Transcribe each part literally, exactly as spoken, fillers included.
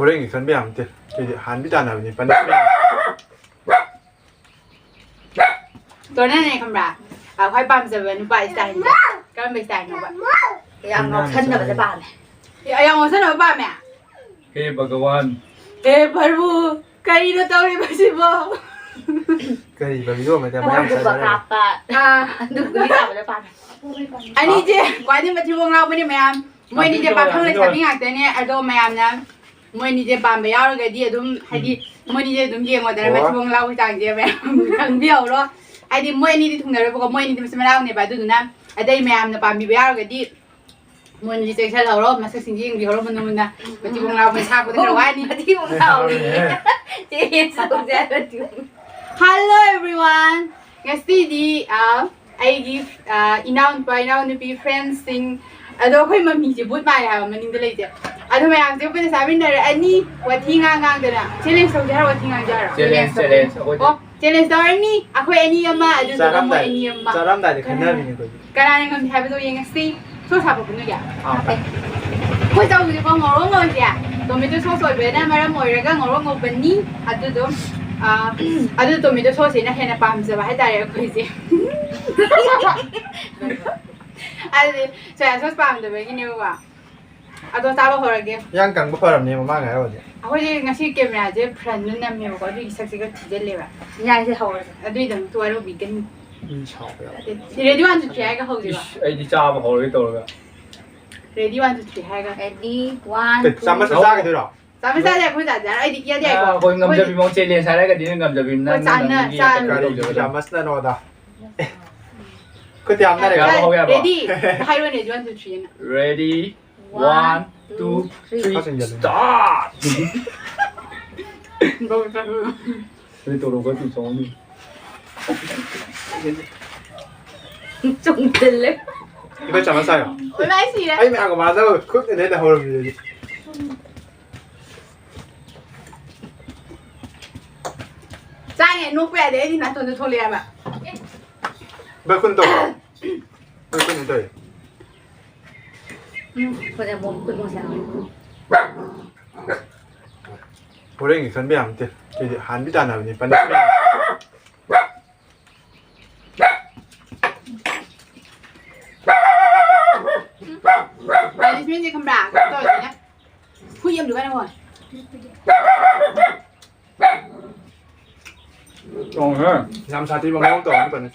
ꯍꯣꯔꯦꯟꯒꯤ ꯈꯟꯕ ꯌꯥꯝ ꯅꯠꯇꯦ꯫ ꯑꯩꯗꯤ ꯍꯥꯟꯕꯤ ꯇꯥꯟꯅꯕꯅꯤ꯫ ꯄꯟ-, ꯇꯣꯔꯅꯅꯦ ꯈꯪꯕ꯭ꯔꯥ? ꯑ, ꯈ꯭ꯋꯥꯏ ꯄꯥꯝꯖꯕ ꯅꯨꯄꯥ ꯏꯁꯇꯥꯏꯜꯁꯦ꯫ ꯀꯔꯝꯕ ꯏꯁꯇꯥꯏꯜꯅꯣꯕ? ꯌꯥꯝ ꯉꯥꯎꯁꯟꯅꯕꯁꯦ ꯄꯥꯝꯃꯦ꯫ ꯌꯥꯝ ꯉꯥꯎꯁꯟꯅꯕ ꯄꯥꯝꯃꯦ? ꯍꯦ ꯚꯒꯋꯥꯟ꯫ ꯍꯦ ꯄ꯭ꯔꯚꯨ, ꯀꯔꯤꯅꯣ ꯇꯧꯔꯤꯕꯁꯤꯕꯣ? ꯀꯔꯤ ꯚꯤꯗꯤꯑꯣ ꯑꯃꯗ ꯃꯌꯥꯝ ꯐꯣꯟꯒꯨꯝꯕ ꯆꯥꯟꯅꯔꯦ꯫ ꯀꯥꯞꯄ꯫ ꯑꯥ꯫ ꯑꯗꯨꯒꯨꯝꯕ ꯆꯥꯕꯗ ꯄꯥꯝꯃꯦ꯫ ꯑꯅꯤꯁꯦ ꯈ꯭ꯋꯥꯏꯗꯩ ꯃꯊꯤꯕꯣꯡ ꯂꯥꯎꯕꯅꯦ ꯃꯌꯥꯝ꯫ ꯃꯣꯏ ꯑꯅꯤꯁꯦ ꯄꯥꯈꯪ ꯂꯩꯁꯥꯕꯤ ꯉꯥꯛꯇꯅꯦ꯫ ꯑꯗꯣ ꯃꯌꯥꯝꯅ ꯃꯣꯏ ꯑꯅꯤꯁꯦ ꯄꯥꯝꯕ ꯌꯥꯎꯔꯒꯗꯤ ꯑꯗꯨꯝ, ꯍꯥꯏꯗꯤ, ꯎꯝ꯫ ꯃꯣꯏ ꯑꯅꯤꯁꯦ ꯑꯗꯨꯝ ꯌꯦꯡꯉꯣꯗꯅ, ꯑꯣ꯫ ꯃꯊꯤꯕꯣꯡ ꯂꯥꯎꯕꯒꯤ ꯆꯥꯡꯁꯦ ꯃꯌꯥꯝ ꯈꯪꯕꯤꯍꯧꯔꯣ꯫ ꯍꯥꯏꯗꯤ, ꯃꯣꯏ ꯑꯅꯤꯗꯤ ꯊꯨꯡꯅꯔꯣꯏꯕꯀꯣ, ꯃꯣꯏ ꯑꯅꯤꯗꯤ ꯃꯆꯤꯟ ꯃꯅꯥꯎꯅꯦꯕ꯫ ꯑꯗꯨꯗꯨꯅ ꯑꯇꯩ ꯃꯌꯥꯝꯅ ꯄꯥꯝꯕꯤꯕ ꯌꯥꯎꯔꯒꯗꯤ, ꯃꯣꯏ ꯑꯅꯤꯁꯦ ꯆꯦꯛꯁꯤꯜꯍꯧꯔꯣ, ꯃꯁꯛꯁꯤꯡꯁꯦ ꯌꯦꯡꯕꯤꯍꯧꯔꯣ ꯃꯨꯟꯅ ꯃꯨꯟꯅ꯫ ꯃꯊꯤꯕꯣꯡ ꯂꯥꯎꯕ ꯁꯥꯄꯗ ꯈꯔ ꯋꯥꯅꯤ꯫ ꯃꯊꯤꯕꯣꯡ ꯂꯥꯎꯔꯤ꯫ ꯆꯦꯟꯖ ꯇꯧꯖꯔꯣ꯫ Hello everyone! ꯉꯁꯤꯗꯤ, ꯑ, ꯑꯩꯒꯤ, ꯑ, ꯏꯅꯥꯎꯅꯨꯄꯥ, ꯏꯅꯥꯎꯅꯨꯄꯤ, friendsꯁꯤꯡ, ꯑꯗꯣ ꯑꯩꯈꯣꯏ ꯃꯃꯤꯁꯦ ꯕꯨꯠ ꯃꯥꯜꯂꯦ ꯍꯥꯏꯕ ꯃꯅꯤꯡꯗ ꯂꯩꯁꯦ꯫ ꯑꯗꯣ ꯃꯌꯥꯝꯁꯦ ꯄꯨꯟꯅ ꯆꯥꯃꯤꯟꯅꯔꯅꯤ, ꯋꯥꯊꯤ ꯉꯥꯡ ꯉꯥꯡꯗꯅ꯫ Challenge ꯇꯧꯁꯦ ꯍꯥꯏꯔꯣ, ꯋꯥꯊꯤ ꯉꯥꯡꯁꯦ ꯍꯥꯏꯔꯣ? Challenge, challenge, ꯑꯩꯈꯣꯏꯗꯤ꯫ ꯑꯣ, challenge ꯇꯧꯔꯅꯤ, ꯑꯩꯈꯣꯏ ꯑꯅꯤ ꯑꯃ, ꯑꯗꯨꯗꯨꯒ ꯃꯣꯏ ꯆꯥꯔꯝꯗꯥꯏ-, ꯑꯅꯤ ꯑꯃ꯫ ꯆꯥꯔꯝꯗꯥꯏꯗ ꯈꯟꯅꯕꯤꯅꯦ ꯑꯩꯈꯣꯏꯗꯤ꯫ ꯀꯅꯥꯅ ꯉꯝꯃꯤ ꯍꯥꯏꯕꯗꯣ ꯌꯦꯡꯉꯁꯤ꯫ Sauce ꯍꯥꯞꯄꯕ ꯅꯣꯏꯒꯤ? ꯑꯥ꯫ ꯑꯩꯈꯣꯏ ꯆꯧꯁꯤꯀꯣ ꯉꯧꯔꯣꯛ ꯉꯧꯔꯤꯁꯦ tomato sauce ꯑꯣꯏꯕꯅ ꯃꯔꯝ ꯑꯣꯏꯔꯒ ꯉꯧꯔꯣꯛ ꯉꯧꯕꯅꯤ꯫ ꯑꯗꯨꯗꯣ, ꯑ, ꯑꯗꯨ tomato sauceꯁꯤꯅ ꯍꯦꯟꯅ ꯄꯥꯝꯖꯕ ꯍꯥꯏꯇꯥꯔꯦ ꯑꯩꯈꯣꯏꯁꯦ꯫ ꯑꯗꯨꯗꯤ soya sauce ꯄꯥꯝꯗꯕꯒꯤꯅꯦꯕꯀꯣ꯫ ꯑꯗꯣ ꯆꯥꯕ ꯍꯧꯔꯒꯦ꯫ ꯏꯌꯥꯡ ꯀꯪꯕ ꯐꯔꯕꯅꯦ ꯃꯃꯥꯡ ꯍꯥꯏꯔꯨꯔꯗꯤ꯫ ꯑꯩꯈꯣꯏꯁꯦ ꯉꯁꯤ cameraꯁꯦ frontꯗ ꯅꯝꯃꯦꯕꯀꯣ, ꯑꯗꯨꯒꯤ ꯁꯛꯁꯦ ꯈꯔ ꯊꯤꯖꯤꯜꯂꯦꯕ꯫ ꯌꯥꯏꯁꯦ, ꯍꯧꯔꯁꯦ꯫ ꯑꯗꯨꯒꯤꯗꯃꯛꯇ ꯋꯥꯔꯧꯕꯤꯒꯅꯨ꯫ ꯃꯤ ꯁꯥꯎꯕ ꯌꯥꯎꯋꯦ꯫ Ready, one, two, three ꯍꯥꯏꯔꯒ ꯍꯧꯁꯦꯕ꯫ ꯏꯁ, ꯑꯩꯗꯤ ꯆꯥꯕ ꯍꯧꯔꯒꯦ ꯇꯧꯔꯒ꯫ Ready, one, two, three ꯍꯥꯏꯔꯒ꯫ Ready, one, ꯀꯩ, two, ꯆꯥꯃꯁ ꯆꯥꯈꯤꯗꯣꯏꯔꯣ? ꯆꯥꯃꯁ ꯆꯥꯁꯦ, ꯑꯩꯈꯣꯏ ꯆꯥꯁꯦ꯫ ꯑꯩꯗꯤ ꯏꯌꯥꯗ ꯌꯥꯏꯀꯣ꯫ ꯑꯥ, ꯑꯩꯈꯣꯏ ꯉꯝꯖꯕꯤ ꯑꯩꯈꯣꯏ ꯃꯑꯣꯡ challenge ꯍꯥꯏꯔꯒꯗꯤ ꯅꯪ ꯉꯝꯖꯕꯤ, ꯅꯪ, ꯍꯣꯏ, ꯅꯪ ꯆꯥꯅ-, ꯉꯝꯕꯤꯒꯤ ꯆꯥꯅ-, ꯀꯩꯅꯣ ꯀꯔꯤꯒꯤ ꯇꯧꯖꯒꯗꯕꯅꯤ꯫ ꯆꯥꯃꯁꯅꯅꯣꯗ꯫ ꯈꯨꯠ ꯌꯥꯝꯅꯔꯦ꯫ ꯌꯥꯕ ꯍꯧ ꯌꯥꯕ꯭ꯔꯣ? Ready? ꯍꯥꯏꯔꯣꯅꯦ, ready, one, two, three ꯍꯥꯏꯅ꯫ Ready? One, two, three, ꯈꯥꯛꯆꯤꯟꯖꯜꯂꯨ꯫ Start! ꯅꯣꯏ ꯇꯧꯔꯣ, ꯈꯔ ꯊꯨꯅ ꯆꯣꯡꯉꯝꯃꯤ꯫ ꯆꯣꯡꯁꯤꯜꯂꯦ꯫ ꯑꯩꯈꯣꯏ ꯆꯥꯃꯁ ꯆꯥꯏꯔꯣ? ꯑꯣ, ꯃꯥꯏ ꯁꯤꯔꯦ꯫ ꯑꯩ ꯃꯌꯥꯝꯒ ꯃꯥꯟꯅꯕ ꯈꯨꯠꯅꯅꯦ ꯑꯩꯅ ꯍꯧꯔꯝꯃꯤꯗꯨꯗꯤ꯫ ꯆꯥꯏꯅꯦ, ꯅꯣꯛꯄ ꯌꯥꯗꯦ, ꯑꯩꯗꯤ ꯅꯥꯇꯣꯟꯗ ꯊꯣꯛꯂꯛꯑꯦꯕ꯫ ꯚꯥꯏ, ꯈꯨꯠꯅ ꯇꯧ꯫ ꯚꯥꯏ, ꯈꯨꯠꯅ ꯇꯧ꯫ ꯎꯝ, ꯈꯨꯠ ꯑꯃꯨꯛ, ꯈꯨꯠ ꯑꯃꯨꯛ ꯁꯥꯡꯉꯦ꯫ ꯍꯣꯔꯦꯟꯒꯤ ꯈꯟꯕ ꯌꯥꯕ ꯅꯠꯇꯦ꯫ ꯁꯤꯗꯤ ꯍꯥꯟꯕꯤ ꯇꯥꯟꯅꯕꯅꯤ, ꯄꯟꯗ꯫ ꯄꯅꯤꯁꯃꯦꯟꯁꯦ ꯈꯪꯕ꯭ꯔꯥ? ꯀꯩꯅꯣ ꯇꯧꯔꯤꯁꯤꯅ꯫ ꯍꯨꯏ ꯑꯃꯗꯨꯒ ꯅꯪꯉꯣ꯫ ꯇꯣꯡꯉꯦ꯫ ꯌꯥꯝ ꯁꯥꯊꯤꯕ ꯃꯑꯣꯡ ꯇꯧꯔꯅꯤ ꯄꯟꯗ꯫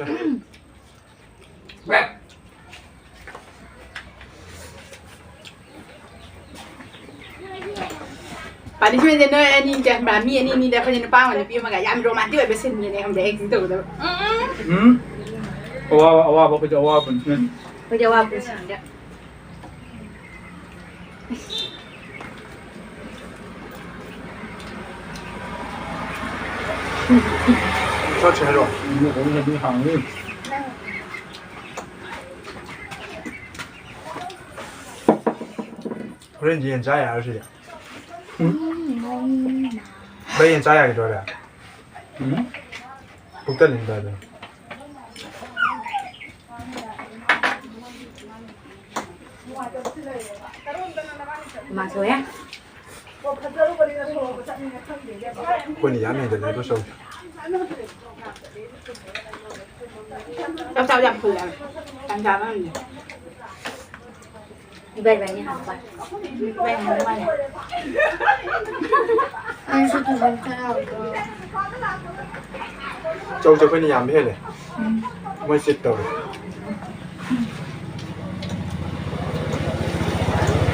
ꯄꯥꯅꯤꯁꯃꯦꯟꯁꯦ ꯅꯣꯏ ꯑꯅꯤꯁꯦ ꯈꯪꯕ꯭ꯔꯥ? ꯃꯤ ꯑꯅꯤ ꯑꯅꯤꯗ ꯑꯩꯈꯣꯏꯅ ꯅꯨꯄꯥ ꯑꯃꯒ ꯅꯨꯄꯤ ꯑꯃꯒ ꯌꯥꯝ ꯔꯣꯃꯥꯟꯇꯤꯛ ꯑꯣꯏꯕ ꯁꯤꯟꯅꯦ ꯈꯪꯕ꯭ꯔꯥ? ꯑꯦꯛꯇꯤꯡ ꯇꯧꯒꯗꯕ꯫ ꯎꯝ꯫ ꯎꯝ꯫ ꯑꯋꯥꯕ, ꯑꯋꯥꯕ, ꯑꯩꯈꯣꯏꯗꯤ ꯑꯋꯥꯕ ꯄꯨꯟꯁꯤꯅꯤ꯫ ꯑꯩꯈꯣꯏꯗꯤ ꯑꯋꯥꯕ ꯄꯨꯟꯁꯤꯅꯤꯗ꯫ ꯆꯠꯁꯦ ꯍꯥꯏꯔꯣ? ꯍꯣꯔꯦꯟꯗꯤ ꯌꯦꯟ ꯆꯥ ꯌꯥꯔꯣꯏ ꯁꯤꯗꯤ꯫ ꯎꯝ꯫ ꯚꯩ, ꯌꯦꯟ ꯆꯥ ꯌꯥꯈꯤꯗ꯭ꯔꯣ ꯍꯣꯔꯦꯟ? ꯎꯝ꯫ ꯄꯨꯛ ꯊꯜꯂꯤꯗ ꯑꯗꯨꯝ꯫ ꯍꯨꯃꯥꯡ ꯁꯧꯋꯦ꯫ ꯑꯩꯈꯣꯏꯅ ꯌꯥꯝ ꯍꯦꯟꯖꯜꯂꯦ ꯑꯩꯈꯣꯏ ꯁꯣꯝꯗ꯫ ꯆꯥꯛ ꯆꯥꯕ ꯌꯥꯝ ꯐꯨꯜꯂꯦ ꯍꯥꯏꯕ꯫ ꯌꯥꯝ ꯆꯥꯕ ꯉꯝꯗꯦ꯫ ꯏꯕꯥꯏ ꯏꯕꯥꯏꯅꯤ ꯍꯥꯟꯅ ꯄꯥꯏ꯫ ꯏꯕꯥꯏ ꯍꯥꯟꯅ ꯃꯥꯜꯂꯦ꯫ ꯑꯩꯁꯨ ꯇꯨꯏꯁꯟ ꯆꯠꯂꯦ꯫ ꯆꯧꯁꯦ ꯑꯩꯈꯣꯏꯅ ꯌꯥꯝꯕ ꯍꯦꯜꯂꯦ꯫ ꯎꯝ꯫ ꯃꯣꯏ ꯆꯤꯠ ꯇꯧꯔꯦ꯫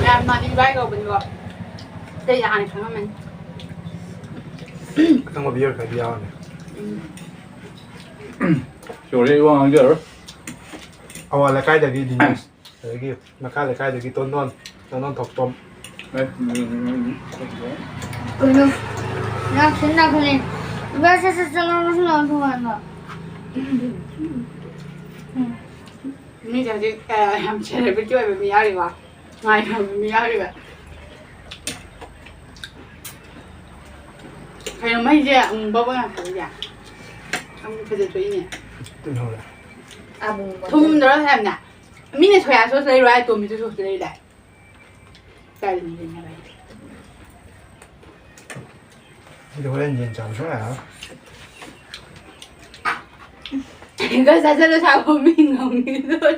ꯌꯥꯝ ꯃꯥꯗꯤ ꯏꯕꯥꯏ ꯀꯧꯕꯅꯤꯀꯣ꯫ ꯑꯇꯩꯗꯤ ꯍꯥꯟꯅ ꯈꯪꯉꯝꯃꯅꯤ꯫ ꯑꯈꯪꯕ viewer ꯈꯔꯗꯤ ꯌꯥꯎꯔꯅꯤ꯫ ꯎꯝ꯫ ꯌꯧꯔꯦ, ꯑꯩ ꯋꯥ ꯉꯥꯡꯖꯔꯔꯣꯏ꯫ ꯑꯋꯥꯡ ꯂꯩꯀꯥꯏꯗꯒꯤ ꯗꯤꯅꯦꯁ꯫ ꯑꯗꯒꯤ ꯃꯈꯥ ꯂꯩꯀꯥꯏꯗꯒꯤ ꯇꯣꯟꯗꯣꯟ, ꯇꯣꯟꯗꯣꯟ ꯊꯣꯛꯇꯣꯝ꯫ ꯑꯦ, ꯎꯝ, ꯎꯝ, ꯎꯝ, ꯎꯝ꯫ ꯀꯩꯅꯣ? ꯂꯥꯛꯁꯤ ꯂꯥꯛꯈ꯭ꯔꯦ꯫ ꯏꯕꯥ, ꯁꯠ ꯁꯠ ꯆꯠꯂꯣ, ꯁꯠ ꯂꯥꯛꯑꯣ, ꯊꯣꯡꯒꯥꯟꯗ꯫ ꯃꯤꯁꯦ ꯍꯧꯖꯤꯛ, ꯑ, ꯌꯥꯝ celebrity ꯑꯣꯏꯕ ꯃꯤ ꯌꯥꯎꯔꯤꯕꯣ? ꯉꯥꯏꯈ꯭ꯔꯕ ꯃꯤ ꯌꯥꯎꯔꯤꯕ? ꯀꯩꯅꯣ ꯃꯩꯁꯦ ꯑꯃꯨꯛ ꯕꯛ ꯕꯛ ꯌꯥꯝ ꯇꯧꯔꯤꯁꯦ? ꯑꯃꯨꯛ ꯐꯖꯊꯣꯛꯏꯅꯦ꯫ ꯇꯨꯝꯍꯧꯔꯦ꯫ ꯑꯃꯨꯛ ꯊꯨꯝꯗ꯭ꯔꯣ ꯌꯥꯝꯅ? ꯃꯤꯅ soya sauce ꯂꯩꯔꯣ ꯍꯥꯏ, tomato sauce ꯂꯩꯔꯨ ꯂꯥꯛꯑꯦ꯫ ꯀꯥꯏꯗꯅꯣ ꯌꯦꯡꯉꯒ ꯑꯩ꯫ ꯑꯩꯗꯤ ꯍꯣꯔꯦꯟ ꯌꯦꯟ ꯆꯥꯕ ꯁꯨꯡꯌꯥ ꯌꯥꯔꯔꯣꯏ꯫ ꯈꯔ ꯆꯥꯁꯤꯜꯂꯣ, ꯁꯥꯒꯣꯝ ꯃꯤ ꯉꯝꯈꯤꯗꯣꯏ꯫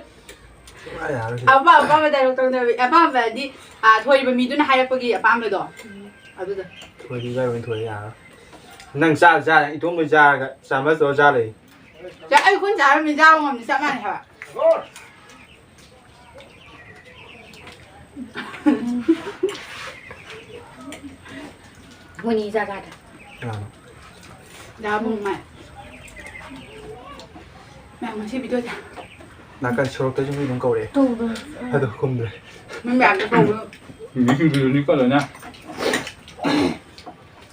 ꯁꯨꯡꯌꯥ ꯌꯥꯔꯔꯣꯏ ꯁꯤꯗꯤ꯫ ꯑꯄꯥꯝ ꯑꯄꯥꯝꯕ dialogue ꯇꯧꯅꯕꯤ꯫ ꯑꯄꯥꯝꯕꯗꯤ, ꯑꯥ, ꯊꯣꯏꯕ ꯃꯤꯗꯨꯅ ꯍꯥꯏꯔꯛꯄꯒꯤ ꯑꯄꯥꯝꯕꯗꯣ꯫ ꯑꯗꯨꯗꯣ꯫ ꯊꯣꯏꯗꯤ ꯏꯕꯥꯏ ꯑꯣꯏꯅ ꯊꯣꯏ ꯌꯥꯔꯔꯣꯏ꯫ ꯅꯪ ꯆꯥ ꯆꯥ ꯏꯇꯣꯝ ꯂꯣꯏ ꯆꯥꯔꯒ ꯆꯥꯃꯁ ꯇꯧꯔ ꯆꯥ ꯂꯩ꯫ ꯆꯥ-, ꯑꯩ ꯈꯨꯟ ꯆꯥꯔꯝꯃꯤ ꯆꯥꯕ ꯉꯝꯗꯦ ꯆꯞ ꯃꯥꯟꯅꯩ ꯍꯥꯏꯕ꯫ ꯃꯣꯏꯅꯤ ꯏꯆꯥ ꯆꯥꯗ꯭ꯔꯦ꯫ ꯀꯅꯥꯅꯣ? ꯗꯥ ꯕꯨꯡꯃꯥꯏ꯫ ꯃꯌꯥꯝ ꯉꯁꯤ video ꯁꯦ꯫ ꯅꯥꯀꯟ ꯁꯣꯔꯣꯛꯇꯁꯨ ꯃꯤ ꯑꯗꯨꯝ ꯀꯧꯔꯛꯑꯦ꯫ ꯇꯧꯗ꯭ꯔꯣ? ꯑꯗꯣ ꯈꯨꯝꯗ꯭ꯔꯦ꯫ ꯃꯤ ꯃꯌꯥꯝꯗꯣ ꯀꯧꯕ꯫ ꯃꯤꯁꯤꯡꯗꯨꯁꯨ ꯅꯤꯛꯄ ꯂꯣꯏꯅ꯫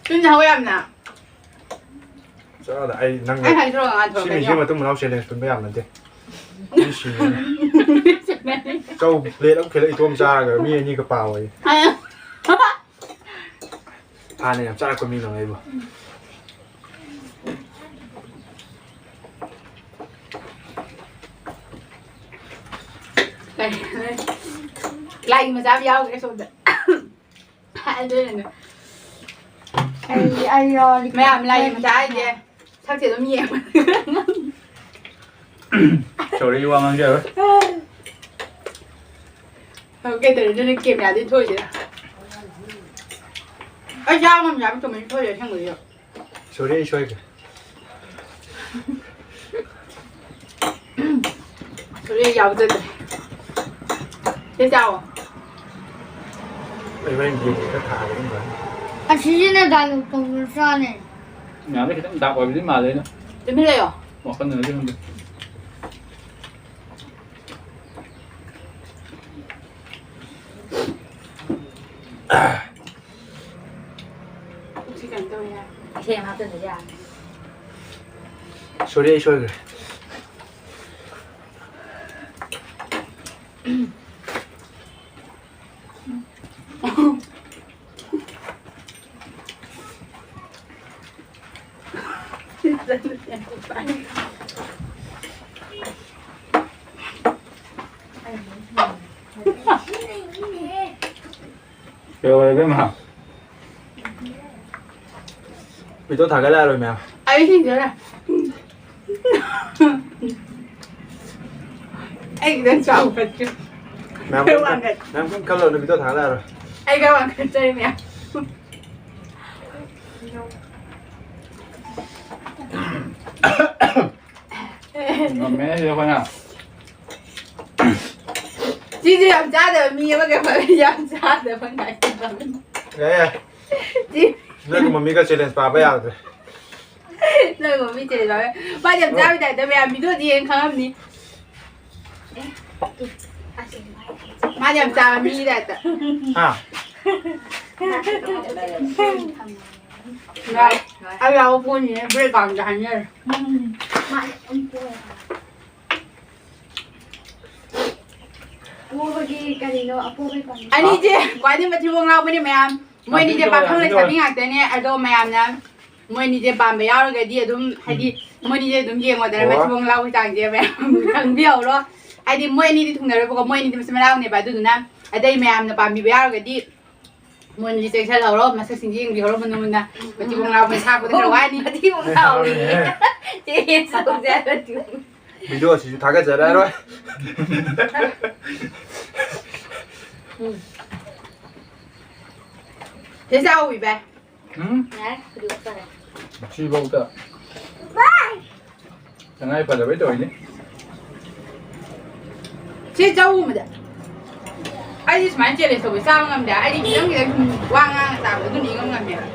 ꯇꯨꯝꯅ ꯍꯧ ꯌꯥꯝꯅ꯫ ꯆꯠꯂꯣꯗ, ꯑꯩ ꯅꯪ ꯑꯩ ꯍꯥꯏꯗ꯭ꯔꯣ ꯉꯥꯏꯈꯣ ꯁꯤ ꯀꯩꯅꯣ? ꯃꯤꯁꯤꯒꯤ ꯃꯇꯨꯡ ꯃꯅꯥꯎ challenge ꯄꯨꯟꯕ ꯌꯥꯝ ꯅꯠꯇꯦ꯫ ꯃꯤ ꯁꯤꯅꯤ꯫ ꯆꯧ plate ꯑꯃ ꯈꯤꯜꯂ ꯏꯇꯣꯝ ꯆꯥꯔꯒ ꯃꯤ ꯑꯅꯤꯒ ꯄꯥꯎ ꯑꯩ꯫ ꯑ-, ꯍꯥꯟꯅ ꯌꯥꯝ ꯆꯥꯔꯛꯄ ꯃꯤꯅ ꯑꯩꯕꯨ꯫ ꯂꯥꯏꯒꯤ ꯃꯆꯥ ꯑꯃ ꯌꯥꯎꯈ꯭ꯔꯦ ꯁꯣꯝꯗ꯫ ꯑꯗꯨꯅꯅꯦ꯫ ꯑꯩ, ꯑꯩ ꯌꯥꯎꯔꯗꯤ ꯃꯌꯥꯝ ꯂꯥꯏ ꯃꯆꯥ ꯍꯥꯏꯁꯦ ꯁꯛꯁꯦ ꯑꯗꯨꯝ ꯌꯦꯡꯕ꯫ Sorry, ꯋꯥ ꯉꯥꯡꯖꯔꯣꯏ꯫ ꯀꯩꯗꯧꯔꯦ? ꯑꯗꯨꯅ camera ꯗꯤ ꯊꯣꯛꯏꯁꯦ꯫ ꯑꯩ ꯆꯥꯕ ꯉꯝꯗꯦ ꯍꯥꯏꯕ ꯆꯨꯝꯃꯦ, ꯊꯣꯛꯏꯁꯦ ꯑꯁꯦꯡꯕꯒꯤ꯫ Sorry, ꯑꯩ ꯁꯣꯏꯈ꯭ꯔꯦ꯫ Sorry, ꯑꯩ ꯌꯥꯎꯖꯗ꯭ꯔꯦ꯫ ꯁꯤ ꯆꯥꯎꯑꯣ꯫ ꯑꯩ ꯍꯣꯔꯦꯟ ꯌꯦꯡꯒꯦ, ꯈꯔ ꯊꯥꯒꯦ ꯑꯗꯨꯝ ꯐꯖꯅ꯫ ꯑꯁꯤꯁꯤꯅ dialogue ꯇꯧꯕ ꯆꯥꯅꯦ꯫ ꯌꯥꯝꯅ ꯈꯤꯇꯪ dark ꯑꯣꯏꯕꯗꯤ ꯃꯥꯜꯂꯦ ꯑꯩꯅ꯫ ꯇꯨꯃꯤꯟ ꯂꯩꯌꯣ꯫ ꯋꯥꯈꯜꯅꯔꯗꯤ ꯈꯪꯗꯦ꯫ ꯄꯨꯛꯁꯤ ꯀꯩꯅꯣ ꯇꯧꯋꯦ ꯍꯥꯏ꯫ ꯏꯁꯩ ꯑꯃ ꯍꯥꯞꯆꯤꯟꯗ ꯌꯥꯔꯅꯤ꯫ Sorry, ꯑꯩ ꯁꯣꯏꯈ꯭ꯔꯦ꯫ ꯀꯩꯗꯧꯔꯦ, ꯏꯕꯦꯝꯃ? ꯚꯤꯗꯤꯑꯣ ꯊꯥꯒꯠꯂꯛꯑꯔꯣꯏ ꯃꯌꯥꯝ꯫ ꯑꯩ ꯁꯤꯗꯔꯦ꯫ ꯑꯩ ꯈꯤꯇꯪ ꯆꯥꯎꯈꯠꯀꯦ꯫ ꯃꯌꯥꯝ ꯑꯩ ꯋꯥꯡꯈꯠ- ꯃꯌꯥꯝ ꯀꯩꯝ ꯈꯜꯂꯨꯅꯨ, ꯚꯤꯗꯤꯑꯣ ꯊꯥꯒꯠꯂꯛꯑꯔꯣꯏ꯫ ꯑꯩꯒ ꯋꯥꯡꯈꯠꯆꯔꯤ ꯃꯌꯥꯝ꯫ ꯉꯝꯃꯦ ꯑꯩꯈꯣꯏꯅ꯫ ꯁꯤꯁꯨ ꯌꯥꯝ ꯆꯥꯗꯕ ꯃꯤ ꯑꯃꯒ ꯐꯝꯃꯤ, ꯌꯥꯝ ꯆꯥꯗꯕ ꯉꯥꯛꯇ ꯐꯝꯃꯤ꯫ ꯌꯥꯏ, ꯌꯥꯏ꯫ ꯁꯤ ꯅꯣꯏꯒꯨꯝꯕ ꯃꯤꯒ ꯆꯦꯂꯦꯟꯖ ꯄꯥꯕ ꯌꯥꯗ꯭ꯔꯦ꯫ ꯅꯣꯏꯒꯨꯝꯕ ꯃꯤ ꯆꯦꯂꯦꯟꯖ ꯄꯥꯕ ꯌꯥ-, ꯃꯥꯗꯤ ꯌꯥꯝ ꯆꯥꯕꯩ ꯇꯥꯏꯞꯇ ꯃꯌꯥꯝ ꯚꯤꯗꯤꯑꯣꯗꯤ ꯌꯦꯡ ꯈꯪꯉꯝꯅꯤ꯫ ꯃꯥꯗꯤ ꯌꯥꯝ ꯆꯥꯕ ꯃꯤꯒꯤ ꯇꯥꯏꯞꯇ꯫ ꯍꯥ? ꯉꯥꯏ, ꯑꯩ ꯌꯥꯎꯕ ꯄꯣꯠꯅꯤꯅꯦ, ꯕ꯭ꯔꯦꯛ ꯀꯥꯎꯟꯗ ꯍꯥꯏꯅꯔꯦ꯫ ꯄꯣꯕꯒꯤ ꯀꯔꯤꯅꯣ? ꯑꯄꯣꯕꯒꯤ ꯄꯥꯝꯕꯤ꯫ ꯑꯅꯤꯁꯦ ꯈ꯭ꯋꯥꯏꯗꯒꯤ ꯃꯊꯤꯕꯣꯡ ꯂꯥꯎꯕꯅꯦ ꯃꯌꯥꯝ꯫ ꯃꯣꯏ ꯑꯅꯤꯁꯦ ꯄꯥꯈꯪ ꯂꯩꯁꯥꯕꯤ ꯉꯥꯛꯇꯅꯦ꯫ ꯑꯗꯣ ꯃꯌꯥꯝꯅ ꯃꯣꯏ ꯑꯅꯤꯁꯦ ꯄꯥꯝꯕ ꯌꯥꯎꯔꯒꯗꯤ ꯑꯗꯨꯝ, ꯍꯥꯏꯗꯤ, ꯎꯝ꯫ ꯃꯣꯏ ꯑꯅꯤꯁꯦ ꯑꯗꯨꯝ ꯌꯦꯡꯉꯣꯗꯅ, ꯑꯣ꯫ ꯃꯊꯤꯕꯣꯡ ꯂꯥꯎꯕꯒꯤ ꯆꯥꯡꯁꯦ ꯃꯌꯥꯝ ꯈꯪꯕꯤꯍꯧꯔꯣ꯫ ꯍꯥꯏꯗꯤ ꯃꯣꯏ ꯑꯅꯤꯗꯤ ꯊꯨꯡꯅꯔꯣꯏꯕꯀꯣ, ꯃꯣꯏ ꯑꯅꯤꯗꯤ ꯃꯆꯤꯟ ꯃꯅꯥꯎꯅꯦꯕ꯫ ꯑꯗꯨꯗꯨꯅ ꯑꯇꯩ ꯃꯌꯥꯝꯅ ꯄꯥꯝꯕꯤꯕ ꯌꯥꯎꯔꯒꯗꯤ ꯃꯣꯏ ꯑꯅꯤꯁꯦ ꯆꯦꯛꯁꯤꯜꯍꯧꯔꯣ, ꯃꯁꯛꯁꯤꯡꯁꯦ ꯌꯦꯡꯕꯤꯍꯧꯔꯣ ꯃꯨꯟꯅ ꯃꯨꯟꯅ꯫ ꯃꯊꯤꯕꯣꯡ ꯂꯥꯎꯕ ꯁꯥꯄꯗꯤ ꯈꯔ ꯋꯥꯅꯤ꯫ ꯃꯊꯤꯕꯣꯡ ꯂꯥꯎꯔꯤ꯫ ꯆꯦꯟꯖ ꯇꯧꯖꯔꯣ꯫ ꯚꯤꯗꯤꯑꯣ ꯑꯁꯤꯁꯨ ꯊꯥꯒꯠꯆꯔꯛꯑꯔꯣꯏ꯫ ꯎꯝ꯫ ꯁꯤ ꯆꯥꯎꯋꯤ ꯚꯥꯏ꯫ ꯎꯝ? ꯌꯥꯔꯦ, ꯍꯧꯖꯤꯛ ꯑꯣꯛꯆꯔꯦ꯫ ꯁꯤꯐꯧꯗ꯫ ꯇꯉꯥꯏ ꯐꯗꯕꯩ ꯇꯧꯔꯤꯅꯤ꯫ ꯁꯤ ꯆꯧꯒꯨꯝꯕꯗ꯫ ꯑꯩꯗꯤ ꯁꯨꯃꯥꯏꯅ ꯆꯦꯂꯦꯟꯖ ꯇꯧꯕ ꯆꯥꯕ ꯉꯝꯗꯦ꯫ ꯑꯩꯗꯤ ꯈꯤꯇꯪ ꯈꯤꯇꯪ ꯁꯨꯝ ꯋꯥ ꯉꯥꯡꯉ ꯆꯥꯕꯗꯣ ꯑꯗꯨꯅ ꯏꯉꯝ ꯉꯝꯃꯦꯕ꯫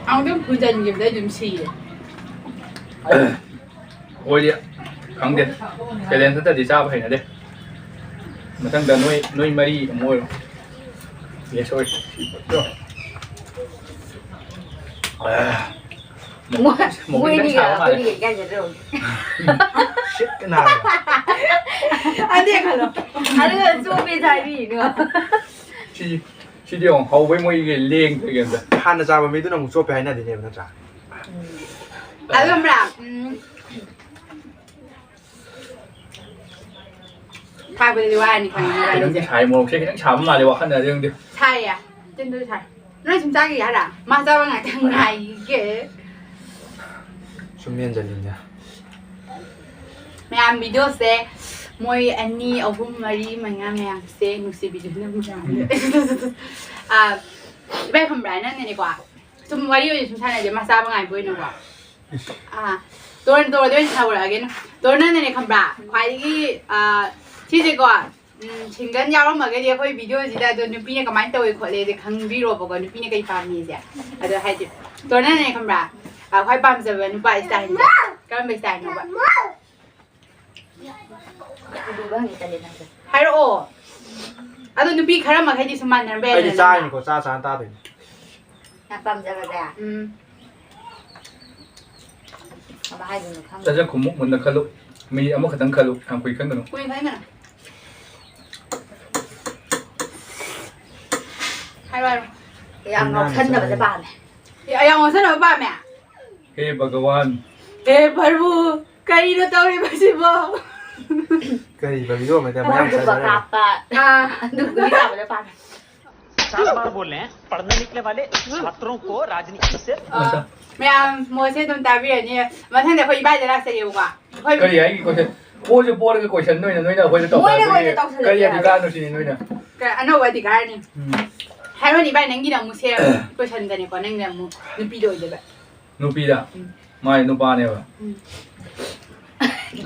ꯑꯃꯨꯛꯇꯪ ꯐꯨꯖꯟꯈꯤꯕꯗ ꯑꯩ ꯑꯗꯨꯝ ꯁꯤꯔꯦ꯫ ꯑꯩꯈꯣꯏꯗꯤ ꯈꯪꯗꯦ꯫ ꯆꯦꯂꯦꯟꯖ ꯅꯠꯇ꯭ꯔꯗꯤ ꯆꯥꯕ ꯍꯩꯅꯗꯦ꯫ ꯃꯊꯪꯗ ꯅꯣꯏ, ꯅꯣꯏ ꯃꯔꯤ ꯑꯃꯨꯛ ꯑꯣꯏꯔꯣ꯫ ꯌꯦꯁ ꯑꯣꯏ꯫ ꯃꯣꯏ-, ꯃꯣꯏꯅꯤꯒ ꯑꯩꯈꯣꯏꯅꯤꯒ ꯀꯥꯏ ꯆꯠꯇ꯭ꯔꯣ? ꯁꯤꯠ ꯅꯥꯕ꯫ ꯑꯗꯨ ꯈꯜꯂꯣ꯫ ꯑꯗꯨꯒ ꯆꯣꯞꯄꯦ ꯍꯥꯏꯕꯤꯅꯣ꯫ ꯁꯤ, ꯁꯤꯗꯤ ꯌꯦꯡꯉꯣ, ꯍꯧꯕꯩ ꯃꯣꯏꯒꯤ ꯂꯦꯡꯗ꯭ꯔꯦ ꯀꯩꯝꯇ꯫ ꯍꯥꯟꯅ ꯆꯥꯕ ꯃꯤꯗꯨꯅ ꯑꯃꯨꯛ ꯆꯣꯞꯄꯦ ꯍꯥꯏꯅꯗꯣꯏꯅꯦꯕ, ꯅꯠꯇ꯭ꯔꯥ? ꯑꯗꯨ ꯈꯪꯕ꯭ꯔꯥ? ꯎꯝ꯫ ꯊꯥꯛꯄꯗꯗꯤ ꯋꯥꯔꯅꯤ ꯈꯪꯉꯦ, ꯈꯤꯇꯪꯗꯤ ꯃꯣꯔꯣꯛꯁꯦ꯫ ꯁꯥꯏ, ꯃꯣꯔꯣꯛꯁꯦ ꯈꯤꯇꯪ ꯁꯥꯕ ꯃꯥꯜꯂꯦ, ꯋꯥꯈꯜꯅꯗꯤ ꯈꯪꯗꯦ꯫ ꯁꯥꯏꯌꯦ꯫ ꯆꯤꯟꯗꯨ ꯁꯥꯏ꯫ ꯅꯣꯏ ꯁꯨꯝ ꯆꯥꯈꯤꯒꯦ ꯍꯥꯏꯔ? ꯃꯥ ꯆꯥꯕ ꯉꯥꯛꯇ ꯉꯥꯏꯒꯦ꯫ ꯁꯨꯝ ꯃꯦꯟꯖꯜꯂꯤꯅꯦ꯫ ꯃꯌꯥꯝ ꯚꯤꯗꯤꯑꯣꯁꯦ ꯃꯣꯏ ꯑꯅꯤ ꯑꯍꯨꯝ ꯃꯔꯤ ꯃꯉꯥ ꯃꯌꯥꯝꯁꯦ ꯅꯨꯡꯁꯤꯕꯤꯗꯨꯅ ꯃꯌꯥꯝ ꯏꯚꯥꯏ ꯈꯪꯕ꯭ꯔꯥ? ꯅꯪꯅꯅꯦꯀꯣ, ꯁꯨꯝ ꯋꯥꯔꯤ ꯑꯣꯏꯅ ꯁꯨꯝ ꯁꯥꯟꯅꯁꯦ, ꯃꯆꯥ ꯃꯉꯥꯏꯕ ꯑꯣꯏꯅꯀꯣ꯫ ꯑꯥ, ꯇꯣꯔ ꯇꯣꯔꯗ ꯑꯣꯏꯅ ꯁꯥꯎꯔꯛꯑꯒꯦꯅꯦ꯫ ꯇꯣꯔ, ꯅꯪꯅꯅꯦ ꯈꯪꯕ꯭ꯔꯥ, ꯈ꯭ꯋꯥꯏꯗꯒꯤ ꯑꯥ, ꯁꯤꯁꯦꯀꯣ, ꯎꯝ, ꯁꯤꯡꯒꯜ ꯌꯥꯎꯔꯝꯃꯒꯗꯤ ꯑꯩꯈꯣꯏ ꯚꯤꯗꯤꯑꯣꯁꯤꯗ ꯑꯗꯣ ꯅꯨꯄꯤꯅ ꯀꯃꯥꯏꯅ ꯇꯧꯋꯤ ꯈꯣꯠꯂꯤꯁꯦ ꯈꯪꯕꯤꯔꯣꯕꯀꯣ, ꯅꯨꯄꯤꯅ ꯀꯩ ꯄꯥꯝꯃꯤꯁꯦ꯫ ꯑꯗꯣ ꯍꯥꯏꯗꯤ ꯇꯣꯔꯅꯅꯦ ꯈꯪꯕ꯭ꯔꯥ, ꯑꯥ, ꯈ꯭ꯋꯥꯏ ꯄꯥꯝꯖꯕ ꯅꯨꯄꯥ ꯁ꯭ꯇꯥꯏꯜꯁꯦ ꯀꯔꯝꯕ ꯁ꯭ꯇꯥꯏꯜꯅꯣꯕ? ꯍꯥꯏꯔꯛꯑꯣ꯫ ꯑꯗꯣ ꯅꯨꯄꯤ ꯈꯔ ꯃꯈꯩꯗꯤ ꯁꯨꯝ ꯃꯥꯟꯅꯔꯝꯕ ꯌꯥꯏ꯫ ꯑꯩꯗꯤ ꯆꯥꯔꯤꯅꯤꯀꯣ, ꯆꯥ ꯆꯥꯅ ꯇꯥꯗꯣꯏꯅꯤ꯫ ꯌꯥꯝ ꯄꯥꯝꯖꯕꯁꯦ꯫ ꯎꯝ꯫ ꯀꯃꯥꯏ ꯍꯥꯏꯗꯣꯏꯅꯣ ꯈꯪꯗꯦ꯫ ꯆꯥꯖ ꯈꯨꯝꯃꯨꯛ ꯃꯨꯟꯅ ꯈꯜꯂꯨ꯫ ꯃꯤꯅꯤꯠ ꯑꯃꯈꯛꯇꯪ ꯈꯜꯂꯨ, ꯌꯥꯝ ꯀꯨꯏ ꯈꯟꯒꯅꯨ꯫ ꯀꯨꯏ ꯈꯟꯒꯅꯨ꯫ ꯍꯥꯏꯔꯣ, ꯍꯥꯏꯔꯣ꯫ ꯌꯥꯝ ꯉꯥꯎꯁꯟꯅꯕꯁꯦ ꯄꯥꯝꯃꯦ꯫ ꯌꯥꯝ ꯉꯥꯎꯁꯟꯅꯕ ꯄꯥꯝꯃꯦ? ꯍꯦ ꯚꯒꯋꯥꯟ꯫ ꯍꯦ ꯄ꯭ꯔꯚꯨ, ꯀꯔꯤꯅꯣ ꯇꯧꯔꯤꯕꯁꯤꯕꯣ? ꯀꯔꯤ ꯚꯤꯗꯤꯑꯣ ꯑꯃꯗ ꯃꯌꯥꯝ ꯑꯗꯨꯒꯨꯝꯕ ꯆꯥꯟꯅꯔꯦ꯫ ꯀꯥꯞꯄ, ꯑꯗꯨꯒꯨꯝꯕ ꯀꯥꯞꯄꯗ ꯄꯥꯝꯃꯦ꯫ चार बार बोल रहे हैं, पढ़ने निकले वाले छात्रों को राजनीति से ꯑ, ꯃꯌꯥꯝ ꯃꯣꯠꯁꯦ ꯑꯗꯨꯝ ꯇꯥꯕꯤꯔꯅꯤ꯫ ꯃꯊꯪꯗ ꯑꯩꯈꯣꯏ ꯏꯕꯥꯏꯗ ꯂꯥꯛꯆꯒꯦꯕꯀꯣ꯫ ꯑꯩꯈꯣꯏ ꯀꯔꯤ ꯍꯥꯏꯒꯤ ꯀꯣꯏꯁꯟ? ꯄꯣꯁꯦ ꯄꯣꯔꯒ ꯀꯣꯏꯁꯟ ꯅꯣꯏꯅ, ꯅꯣꯏꯅ ꯑꯩꯈꯣꯏꯗ ꯃꯣꯏꯅ ꯇꯧꯈꯠꯂꯛꯄꯒꯤ ꯑꯣꯏꯅ ꯇꯧꯁꯜꯂꯛꯑꯦ ꯀꯔꯤ ꯍꯥꯏꯕ꯫ ꯑꯙꯤꯀꯥꯔꯅꯣ ꯁꯤꯅꯤ ꯅꯣꯏꯅ? ꯀ-, ꯑꯅꯧꯕ ꯑꯙꯤꯀꯥꯔꯅꯤ꯫ ꯎꯝ. ꯍꯥꯏꯔꯣꯅꯦ ꯏꯕꯥꯏ, ꯅꯪꯒꯤꯅ ꯑꯃꯨꯛ ꯁꯦꯝ ꯀꯣꯏꯁꯟꯗꯅꯦꯀꯣ, ꯅꯪꯒꯤꯅ ꯑꯃꯨꯛ ꯅꯨꯄꯤꯗ ꯑꯣꯏꯗꯣꯏꯕ꯫ ꯅꯨꯄꯤꯗ? ꯎꯝ. ꯃꯥꯏ ꯅꯨꯄꯥꯅꯦꯕ꯫ ꯎꯝ.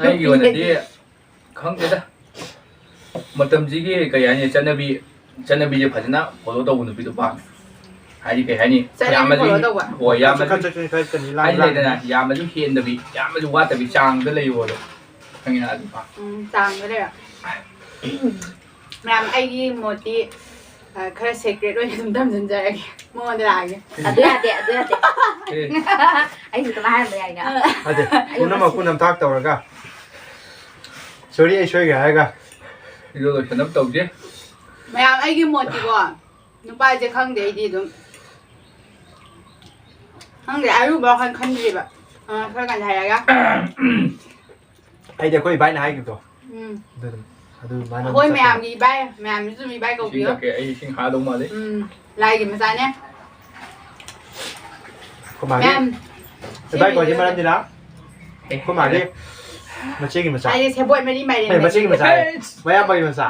ꯑꯩꯒꯤ ꯑꯣꯏꯅꯗꯤ ꯈꯪꯗꯦꯗ꯫ ꯃꯇꯝꯁꯤꯒꯤ ꯀꯩ ꯍꯥꯏꯅꯤ, ꯆꯠꯅꯕꯤ, ꯆꯠꯅꯕꯤꯁꯦ ꯐꯖꯅ ꯐꯣꯂꯣ ꯇꯧꯕ ꯅꯨꯄꯤꯗꯣ ꯄꯥꯝꯃꯦ꯫ ꯍꯥꯏꯗꯤ ꯀꯩ ꯍꯥꯏꯅꯤ, ꯆꯠꯅꯕꯤ ꯌꯥꯝꯅꯁꯨ, ꯐꯣꯂꯣ ꯇꯧꯕ? ꯍꯣꯏ, ꯌꯥꯝꯅꯁꯨ, ꯈꯔ ꯆꯠꯀꯅꯤ, ꯈꯔ ꯆꯠꯀꯅꯤ, ꯂꯥꯡ- ꯍꯥꯏꯗꯤ ꯂꯩꯗꯅ, ꯂꯥꯡ- ꯌꯥꯝꯅꯁꯨ ꯍꯦꯟꯗꯕꯤ, ꯌꯥꯝꯅꯁꯨ ꯋꯥꯠꯇꯕꯤ, ꯆꯥꯡꯗ ꯂꯩꯌꯣꯗꯣ꯫ ꯈꯪꯉꯤꯅ ꯑꯗꯨ ꯄꯥꯝꯃꯦ꯫ ꯎꯝ, ꯆꯥꯡꯗ ꯂꯩꯔ꯫ ꯃꯌꯥꯝ, ꯑꯩꯒꯤ ꯃꯣꯠꯇꯤ, ꯑ, ꯈꯔ ꯁꯦꯀ꯭ꯔꯦꯠ ꯑꯣꯏꯅ ꯑꯗꯨꯝ ꯊꯝꯖꯤꯟꯖꯔꯒꯦ꯫ ꯃꯉꯣꯟꯗ ꯂꯥꯛꯑꯒꯦ꯫ ꯑꯗꯨ ꯌꯥꯗꯦ, ꯑꯗꯨ ꯌꯥꯗꯦ꯫ ꯑꯦ, ꯑꯩꯁꯨ ꯑꯗꯨꯃꯥꯏ ꯍꯥꯏꯔꯝꯕ ꯌꯥꯏꯅ꯫ ꯅꯠꯇꯦ, ꯄꯨꯝꯅꯃꯛꯄꯨ ꯅꯝꯊꯥꯛ ꯇꯧꯔꯒ, "ꯁꯣꯔꯤ, ꯑꯩ ꯁꯣꯏꯈ꯭ꯔꯦ" ꯍꯥꯏꯔꯒ꯫ ꯚꯤꯗꯤꯑꯣ ꯂꯣꯏꯁꯟꯅꯕ ꯇꯧꯁꯦ꯫ ꯃꯌꯥꯝ, ꯑꯩꯒꯤ ꯃꯣꯠꯇꯤꯀꯣ, ꯅꯨꯄꯥꯁꯦ ꯈꯪꯗꯦ, ꯑꯩꯗꯤ ꯑꯗꯨꯝ ꯈꯪꯗꯦ, ꯑꯔꯨꯕ ꯋꯥꯈꯜ ꯈꯟꯗ꯭ꯔꯤꯕ꯫ ꯑ, ꯈꯔ ꯀꯟꯅ ꯍꯥꯏꯔꯒ꯫ ꯑꯩꯗꯤ ꯑꯩꯈꯣꯏ ꯏꯕꯥꯏꯅ ꯍꯥꯏꯈꯤꯕꯗꯣ꯫ ꯎꯝ. ꯑꯗꯨ ꯑꯗꯨꯝ, ꯑꯗꯨ ꯃꯥꯅ ꯑꯩꯈꯣꯏ ꯆꯠꯈ꯭ꯔꯦ꯫ ꯃꯌꯥꯝꯒꯤ ꯏꯕꯥꯏ, ꯃꯌꯥꯝꯁꯨ ꯑꯗꯨꯝ ꯏꯕꯥꯏ ꯏꯁꯤꯡ ꯀꯧꯕꯤꯌꯣ꯫ ꯊꯛꯀꯦ, ꯑꯩ ꯏꯁꯤꯡ ꯍꯥꯗꯧ ꯃꯥꯜꯂꯤ꯫ ꯎꯝ, ꯂꯥꯏꯒꯤ ꯃꯆꯥꯅꯦ꯫ ꯑꯩꯈꯣꯏ ꯃꯥꯒꯤ ꯃꯌꯥꯝ, ꯏꯕꯥꯏ ꯀꯧꯔꯤꯁꯦ ꯃꯔꯝꯗꯤꯅ ꯑꯩꯈꯣꯏ ꯃꯥꯒꯤ ꯃꯆꯦꯒꯤ ꯃꯆꯥ꯫ ꯑꯩꯗꯤ ꯁꯦꯕꯣꯠ ꯃꯔꯤ ꯃꯥꯏꯔꯦꯟ ꯍꯣꯏ, ꯃꯆꯦꯒꯤ ꯃꯆꯥ꯫ ꯃꯌꯥꯝꯕꯒꯤ ꯃꯆꯥ꯫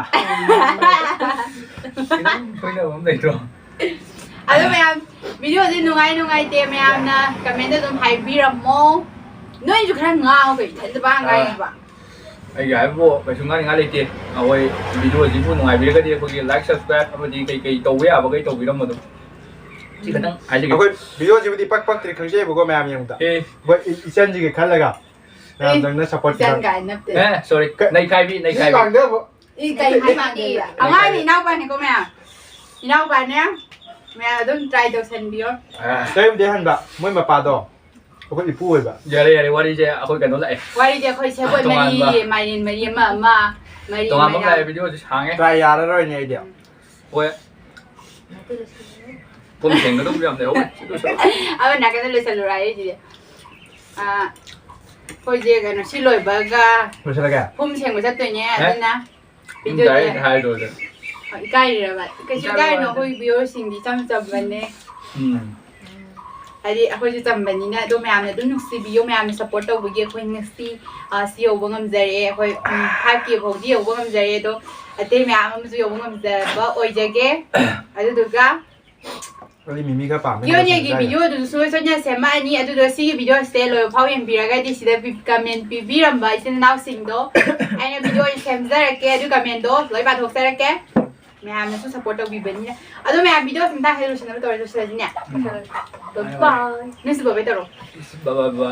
ꯈꯤꯇꯪ ꯁꯣꯏꯅꯕ ꯑꯃ ꯂꯩꯇ꯭ꯔꯣ? ꯑꯗꯣ ꯃꯌꯥꯝ, video ꯁꯦ ꯅꯨꯡꯉꯥꯏ ꯅꯨꯡꯉꯥꯏꯇꯦ ꯃꯌꯥꯝꯅ comment ꯑꯗꯨꯝ ꯍꯥꯏꯕꯤꯔꯝꯃꯣ꯫ ꯅꯣꯏꯁꯨ ꯈꯔ ꯉꯥꯡꯉꯣ ꯀꯩꯅꯣ, ꯏꯊꯟꯇ ꯄꯥꯡ ꯉꯥꯡꯉꯤꯕ꯫ ꯑꯩꯒꯤ ꯍꯥꯏꯕꯕꯨ ꯀꯩꯁꯨ ꯉꯥꯡꯅꯤꯡꯉꯥꯏ ꯂꯩꯇꯦ꯫ ꯑꯩꯈꯣꯏ video ꯁꯤꯕꯨ ꯅꯨꯡꯉꯥꯏꯕꯤꯔꯒꯗꯤ ꯑꯩꯈꯣꯏꯒꯤ like, subscribe ꯑꯃꯗꯤ ꯀꯩ ꯀꯩ ꯇꯧꯕ ꯌꯥꯕꯈꯩ ꯇꯧꯕꯤꯔꯝꯃꯣ ꯑꯗꯨꯝ꯫ ꯁꯤ ꯈꯇꯪ ꯍꯥꯏꯖꯒꯦ꯫ ꯑꯩꯈꯣꯏ video ꯁꯤꯕꯨꯗꯤ ꯄꯛ ꯄꯛꯇ꯭ꯔꯦ ꯈꯪꯖꯩꯕꯀꯣ ꯃꯌꯥꯝ ꯌꯦꯡꯕꯗ꯫ ꯑꯦ꯫ ꯑꯩꯈꯣꯏ ꯏ-, ꯏꯆꯟꯁꯤꯒꯤ ꯈꯜꯂꯒ ꯃꯌꯥꯝ ꯑꯦ, ꯆꯪꯅ support ꯏꯆꯟ ꯈꯔ ꯀꯥꯏ ꯅꯠꯇꯦ꯫ ꯑꯦ, sorry꯫ ꯀ-, ꯅꯩꯈꯥꯏꯕꯤ, ꯁꯤ ꯅꯩꯈꯥꯏꯕꯤ꯫ ꯉꯥꯡꯗꯕ꯫ ꯏ ꯀꯩ ꯍꯥꯏ ꯃꯥꯟꯒꯦ? ꯑꯉꯥꯡꯅꯤ, ꯏꯅꯥꯎꯄꯥꯅꯤꯀꯣ ꯃꯌꯥꯝ꯫ ꯏꯅꯥꯎꯄꯥꯅꯦ꯫ ꯃꯌꯥꯝ ꯑꯗꯨꯝ try ꯇꯧꯁꯟꯕꯤꯌꯣ꯫ ꯑꯥ꯫ ꯀꯔꯤꯕꯨꯗꯤ ꯍꯟꯕ? ꯃꯣꯏ ꯃꯄꯥꯗꯣ ꯑꯩꯈꯣꯏ ꯏꯄꯨ ꯑꯣꯏꯕ꯫ ꯌꯥꯔꯦ, ꯌꯥꯔꯦ, ꯋꯥꯔꯤꯁꯦ ꯑꯩꯈꯣꯏ ꯀꯩꯅꯣ ꯂꯥꯛꯑꯦ꯫ ꯋꯥꯔꯤꯁꯦ ꯑꯩꯈꯣꯏ ꯁꯦꯕꯣꯠ ꯇꯣꯉꯥꯟꯕ꯫ ꯃꯔꯤ, ꯃꯥꯏꯔꯦꯟ ꯃꯔꯤ, ꯑꯃ, ꯑꯃ, ꯃꯔꯤ, ꯇꯣꯉꯥꯟꯕ ꯑꯃ ꯃꯌꯥꯝ꯫ ꯂꯥꯛꯑꯦ, video ꯁꯦ ꯁꯥꯡꯉꯦ꯫ Try ꯌꯥꯔꯔꯣꯏꯅꯦ ꯑꯩꯗꯤ꯫ ꯍꯣꯏ꯫ ꯄꯨꯝ ꯁꯦꯡꯒꯗꯧꯕ ꯌꯥꯝ ꯂꯩꯍꯧꯋꯦ꯫ ꯁꯤ ꯂꯣꯏꯁꯜꯂꯣ꯫ ꯑꯃ ꯅꯥꯀꯟꯗ ꯂꯣꯏꯁꯜꯂꯨꯔꯣ ꯑꯩꯁꯤꯗꯤ꯫ ꯑꯥ, ꯑꯩꯈꯣꯏꯁꯦ ꯀꯩꯅꯣ, ꯁꯤ ꯂꯣꯏꯕꯒ ꯂꯣꯏꯁꯜꯂꯒꯦ? ꯄꯨꯝ ꯁꯦꯡꯕ ꯆꯠꯇꯣꯏꯅꯦ, ꯑꯦ? ꯑꯗꯨꯅ ꯑꯗꯨꯝ video ꯁꯦ direct ꯍꯥꯏꯗ꯭ꯔꯣ ꯑꯗꯨ? ꯏꯀꯥꯏꯔꯤꯔꯕ? ꯀꯩꯁꯨ ꯏꯀꯥꯏꯕ ꯏꯀꯥꯏꯔꯨꯅꯨ, ꯋꯥꯗꯦ꯫ ꯑꯩꯈꯣꯏ viewer ꯁꯤꯡꯗꯤ ꯏꯆꯝ ꯆꯝꯕꯅꯦ꯫ ꯎꯝ꯫ ꯍꯥꯏꯗꯤ ꯑꯩꯈꯣꯏꯁꯨ ꯆꯝꯕꯅꯤꯅ, ꯑꯗꯣ ꯃꯌꯥꯝꯅ ꯑꯗꯨꯝ ꯅꯨꯡꯁꯤꯕꯤꯌꯨ, ꯃꯌꯥꯝꯅ support ꯇꯧꯕꯒꯤ ꯑꯩꯈꯣꯏ ꯉꯁꯤ, ꯑꯥ, ꯁꯤ ꯌꯧꯕ ꯉꯝꯖꯔꯦ꯫ ꯑꯩꯈꯣꯏ, ꯎꯝ, five K ꯐꯥꯎꯗꯤ ꯌꯧꯕ ꯉꯝꯖꯔꯦ, ꯑꯗꯣ ꯑꯇꯩ ꯃꯌꯥꯝ ꯑꯃꯁꯨ ꯌꯧꯕ ꯉꯝꯖꯕ ꯑꯣꯏꯖꯒꯦ꯫ ꯑꯗꯨꯗꯨꯒ ꯑꯩ ꯃꯤꯃꯤ ꯈꯔ ꯄꯥꯝꯃꯦ, Q and A ꯒꯤ ꯂꯣꯏꯁꯤꯟꯕ ꯌꯥꯏ꯫ Video ꯗꯨꯁꯨ ꯁꯣꯏ ꯁꯣꯏꯗꯅ ꯁꯦꯝꯃꯛꯑꯅꯤ꯫ ꯑꯗꯨꯗꯣ ꯁꯤꯒꯤ video ꯁꯦ ꯂꯣꯏꯕ ꯐꯥꯎ ꯌꯦꯡꯕꯤꯔꯒꯗꯤ ꯁꯤꯗ ꯄꯤ-, comment ꯄꯤꯕꯤꯔꯝꯕ ꯏꯆꯤꯟ ꯏꯅꯥꯎꯁꯤꯡꯗꯣ ꯑꯩꯅ video ꯑꯣꯏꯅ ꯁꯦꯝꯖꯔꯛꯀꯦ, ꯑꯗꯨ comment ꯗꯣ ꯂꯣꯏ ꯄꯥꯊꯣꯛꯆꯔꯛꯀꯦ꯫ ꯃꯌꯥꯝꯅꯁꯨ support ꯇꯧꯕꯤꯕꯅꯤꯅ꯫ ꯑꯗꯣ ꯃꯌꯥꯝ, video ꯁꯤ ꯃꯇꯥꯡꯁꯤꯗ ꯂꯣꯏꯁꯤꯟꯅꯕ ꯇꯧꯔꯁꯤ, ꯂꯣꯏꯁꯤꯜꯂꯁꯤꯅꯦ꯫ ꯎꯝ꯫ Bye bye꯫ ꯅꯪꯁꯨ bye bye ꯇꯧꯔꯣ꯫ Bye bye bye꯫